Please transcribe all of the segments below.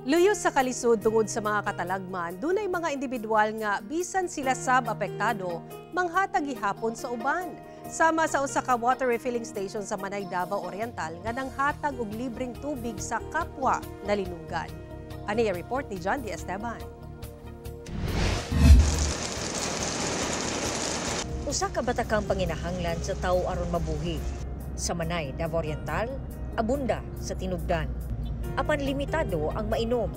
Luyos sa kalisod tungod sa mga katalagman, dunay mga individual nga bisan sila sab apektado, manghatag gihapon sa uban. Sama sa usa ka water refilling station sa Manay, Davao Oriental nga nanghatag og libreng tubig sa kapwa nalinugan. Ani report ni John D. Esteban. Usa ka batakang panginahanglan sa tawo aron mabuhi. Sa Manay, Davao Oriental, abunda sa tinubdan. Apan limitado ang mainom.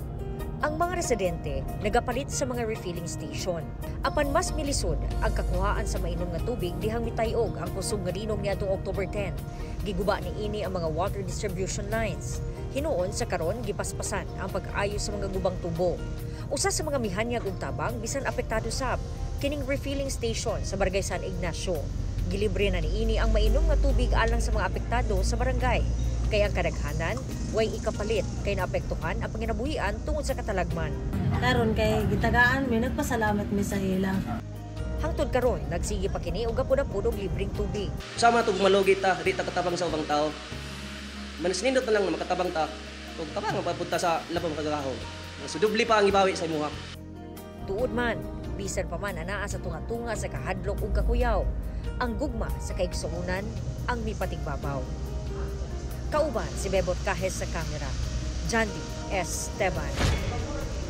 Ang mga residente nagapalit sa mga refilling station. Apan mas milisod ang kakuhaan sa mainom nga tubig dihang mitayog ang kusog nga linog niadtong October 10. Giguba niini ang mga water distribution lines. Hinuon sa karon gipaspasan ang pag-ayo sa mga gubang tubo. Usa sa mga mihanyag og tabang bisan apektado sab kining refilling station sa Barangay San Ignacio. Gilibre na niini ang mainom nga tubig alang sa mga apektado sa barangay. Kay ang kadaghanan, way ikapalit kay naapektuhan ang panginabuhian tungod sa katalagman. Karon kay gitagaan mi, nagpasalamat mi sa ila. Hangtod karon, nagsige pa kini og gapud-apud og libreng tubig. Sama tug malugi ta, di ta katabang sa ubang tao. Manas nindot na lang na makatabang ta, ug tabang ang papunta sa labang kagahom. So dubli pa ang ibawi sa imuha. Tuod man, bisan pa man anaa sa tunga-tunga sa kahadlok ug kakuyaw, ang gugma sa kaigsuonan ang mipatigbabaw. Kauban si Bebot Cajes sa kamera. Jandy Esteban.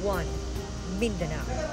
1 Mindanao.